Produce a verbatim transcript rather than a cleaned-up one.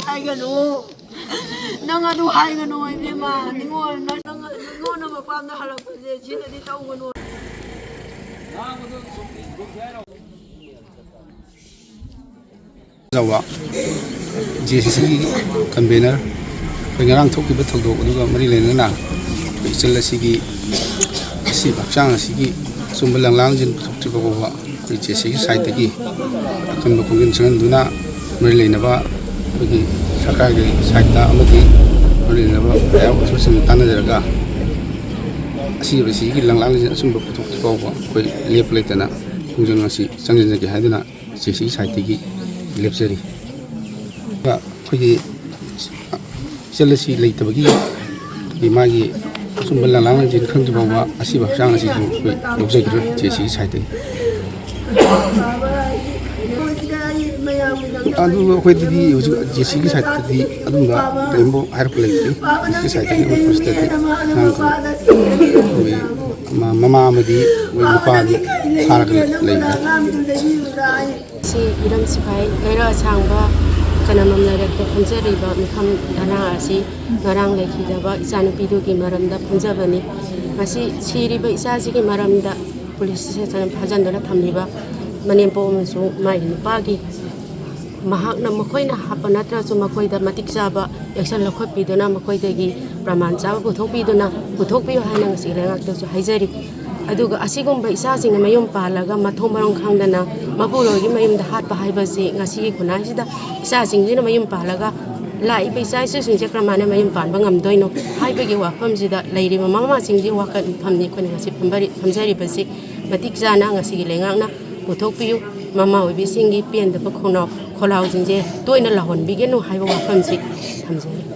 ꯍꯥꯏꯒꯅꯨ꯫ ꯅꯪ ꯑꯗꯨ ꯍꯥꯏꯒꯅꯨ ꯏꯕꯦꯝꯃ꯫ ꯅꯤꯉꯣꯜ ꯅꯪ, ꯅꯪ, ꯅꯤꯉꯣꯜꯅ ꯃꯄꯥꯝꯗ ꯍꯜꯂꯛꯄꯁꯦ ꯁꯤꯗꯗꯤ ꯇꯧꯒꯅꯨ꯫ ꯆꯥꯎꯕ ꯖꯦ ꯁꯤ ꯁꯤꯒꯤ ꯀꯟꯚꯦꯅꯔ, ꯑꯩꯈꯣꯏ ꯉꯔꯥꯡ ꯊꯣꯛꯈꯤꯕ ꯊꯧꯗꯣꯛ ꯑꯗꯨꯒ ꯃꯔꯤ ꯂꯩꯅꯅ ꯑꯩꯈꯣꯏ ꯏꯆꯜ ꯑꯁꯤꯒꯤ ꯑꯁꯤꯕ ꯍꯛꯆꯥꯡ ꯑꯁꯤꯒꯤ ꯑꯆꯨꯝꯕ ꯂꯪꯂꯥꯡꯁꯤꯡ ꯄꯨꯊꯣꯛꯇ꯭ꯔꯤꯕ ꯐꯥꯎꯕ ꯑꯩꯈꯣꯏ ꯖꯦ ꯁꯤꯒꯤ ꯁꯥꯏꯠꯇꯒꯤ ꯑꯀꯟꯕ ꯈꯣꯡꯖꯪ ꯆꯪꯍꯟꯗꯨꯅ ꯃꯔꯤ ꯂꯩꯅꯕ ꯑꯩꯈꯣꯏꯒꯤ ꯁꯔꯀꯥꯔꯒꯤ ꯁꯥꯏꯠꯇ ꯑꯃꯗꯤ ꯃꯔꯤ ꯂꯩꯅꯕ ꯍꯥꯏꯌꯔ ꯑꯣꯊꯣꯔꯤꯇꯤꯁꯤꯡꯒ ꯇꯥꯟꯅꯖꯔꯒ ꯑꯁꯤꯕꯁꯤꯒꯤ ꯂꯪꯂꯥꯡꯁꯤꯡ ꯑꯆꯨꯝꯕ ꯄꯨꯊꯣꯛꯇ꯭ꯔꯤ ꯐꯥꯎꯕ ꯑꯩꯈꯣꯏ ꯂꯦꯞꯄ ꯂꯩꯇꯅ ꯈꯣꯡꯖꯪ ꯑꯁꯤ ꯆꯪꯁꯤꯟꯖꯒꯦ ꯍꯥꯏꯗꯨꯅ ꯖꯦ ꯁꯤꯒꯤ ꯁꯥꯏꯠꯇꯒꯤ ꯂꯦꯞꯆꯔꯤ꯫ ꯑꯗꯨꯒ ꯑꯩꯈꯣꯏꯒꯤ ꯏꯆꯜ ꯑꯁꯤ ꯂꯩꯇꯕꯒꯤ ꯃꯥꯒꯤ ꯑꯆꯨꯝꯕ ꯂꯪꯂꯥꯡ ꯂꯪꯖꯦꯜ ꯈꯪꯗ꯭ꯔꯤ ꯐꯥꯎꯕ ꯑꯁꯤꯕ ꯍꯛꯆꯥꯡ ꯑꯁꯤꯁꯨ ꯑꯩꯈꯣꯏ ꯂꯧꯖꯈꯤꯔꯣꯏ ꯖꯦ ꯁꯤꯒꯤ ꯁꯥꯏꯠꯇꯒꯤ꯫ ꯑꯗꯨ ꯑꯩꯈꯣꯏꯗꯗꯤ ꯍꯧꯖꯤꯛ ꯖꯦ ꯁꯤꯒꯤ ꯁꯥꯏꯠꯇꯗꯤ ꯑꯗꯨꯝꯕ ꯀꯔꯤꯒꯨꯝꯕ ꯍꯥꯏꯔꯛꯄ ꯂꯩꯇ꯭ꯔꯤ꯫ ꯖꯦ ꯁꯤꯒꯤ ꯁꯥꯏꯠꯇꯒꯤ ꯑꯩꯈꯣꯏ ꯄꯨꯂꯤꯁꯇꯗꯤ ꯑꯉꯥꯡꯁꯤꯡ ꯑꯩꯈꯣꯏ ꯃ-, ꯃꯃꯥ ꯑꯃꯗꯤ ꯃꯣꯏ ꯅꯨꯄꯥꯗꯤ ꯐꯥꯔꯒ ꯂꯩꯔꯤ꯫ ꯁꯤ ꯏꯔꯝ ꯁꯤꯐꯥꯏ ꯂꯩꯔꯛ ꯑꯁꯥꯡꯕ ꯆꯅꯝꯃꯝ ꯂꯩꯔꯛꯇ ꯐꯝꯖꯔꯤꯕ ꯃꯤꯐꯝ ꯙꯔꯅꯥ ꯑꯁꯤ ꯉꯔꯥꯡ ꯂꯩꯈꯤꯗꯕ ꯏꯆꯥꯅꯨꯄꯤꯗꯨꯒꯤ ꯃꯔꯝꯗ ꯐꯝꯖꯕꯅꯤ꯫ ꯃꯁꯤ ꯁꯤꯔꯤꯕ ꯏꯆꯥꯁꯤꯒꯤ ꯃꯔꯝꯗ ꯄꯨꯂꯤꯁ ꯏꯁꯇꯦꯁꯟ ꯐꯥꯖꯤꯟꯗꯨꯅ ꯊꯝꯂꯤꯕ ꯃꯅꯦꯝꯄꯣꯛ ꯑꯃꯁꯨꯡ ꯃꯥꯒꯤ ꯅꯨꯄꯥꯒꯤ ꯃꯍꯥꯛꯅ, ꯃꯈꯣꯏꯅ ꯍꯥꯞꯄ ꯅꯠꯇ꯭ꯔꯁꯨ ꯃꯈꯣꯏꯗ ꯃꯇꯤꯛ ꯆꯥꯕ ꯑꯦꯛꯁꯟ ꯂꯧꯈꯠꯄꯤꯗꯨꯅ ꯃꯈꯣꯏꯗꯒꯤ ꯄ꯭ꯔꯃꯥꯟ ꯆꯥꯕ ꯄꯨꯊꯣꯛꯄꯤꯗꯨꯅ, ꯄꯨꯊꯣꯛꯄꯤꯌꯨ ꯍꯥꯏꯅ ꯉꯁꯤ ꯂꯩꯉꯥꯛꯇꯁꯨ ꯍꯥꯏꯖꯔꯤ꯫ ꯑꯗꯨꯒ ꯑꯁꯤꯒꯨꯝꯕ ꯏꯆꯥꯁꯤꯡꯅ ꯃꯌꯨꯝ ꯄꯥꯜꯂꯒ ꯃꯊꯣꯡ ꯃꯔꯝ ꯈꯪꯗꯅ ꯃꯄꯨꯔꯣꯏꯒꯤ ꯃꯌꯨꯝꯗ ꯍꯥꯠꯄ ꯍꯥꯏꯕꯁꯤ ꯉꯁꯤꯒꯤ ꯈꯨꯟꯅꯥꯏꯁꯤꯗ ꯏꯆꯥꯁꯤꯡꯁꯤꯅ ꯃꯌꯨꯝ ꯄꯥꯜꯂꯒ ꯂꯥꯛꯏꯕ ꯏꯆꯥ ꯏꯁꯨꯁꯤꯡꯁꯦ ꯀꯔꯝꯍꯥꯏꯅ ꯃꯌꯨꯝ ꯄꯥꯟꯕ ꯉꯝꯗꯣꯏꯅꯣ ꯍꯥꯏꯕꯒꯤ ꯋꯥꯐꯝꯁꯤꯗ ꯂꯩꯔꯤꯕ ꯃꯃꯥ ꯃꯄꯥꯁꯤꯡꯒꯤ ꯋꯥꯀꯠ ꯃꯐꯝꯅꯤ ꯑꯩꯈꯣꯏꯅ ꯉꯁꯤ ꯐꯝꯕꯔꯤ-, ꯐꯝꯖꯔꯤꯕꯁꯤ꯫ ꯃꯇꯤꯛ ꯆꯥꯅ ꯉꯁꯤꯒꯤ ꯂꯩꯉꯥꯛꯅ ꯄꯨꯊꯣꯛꯄꯤꯌꯨ꯫ ꯃꯃꯥ ꯑꯣꯏꯕꯤꯁꯤꯡꯒꯤ ꯄꯦꯟꯗꯕ ꯈꯣꯡꯅꯥꯎ ꯈꯣꯜꯂꯥꯎꯁꯤꯡꯁꯦ ꯇꯣꯏꯅ ꯂꯥꯎꯍꯟꯕꯤꯒꯅꯨ ꯍꯥꯏꯕ ꯋꯥꯐꯝꯁꯤ ꯊꯝꯖꯔꯤ꯫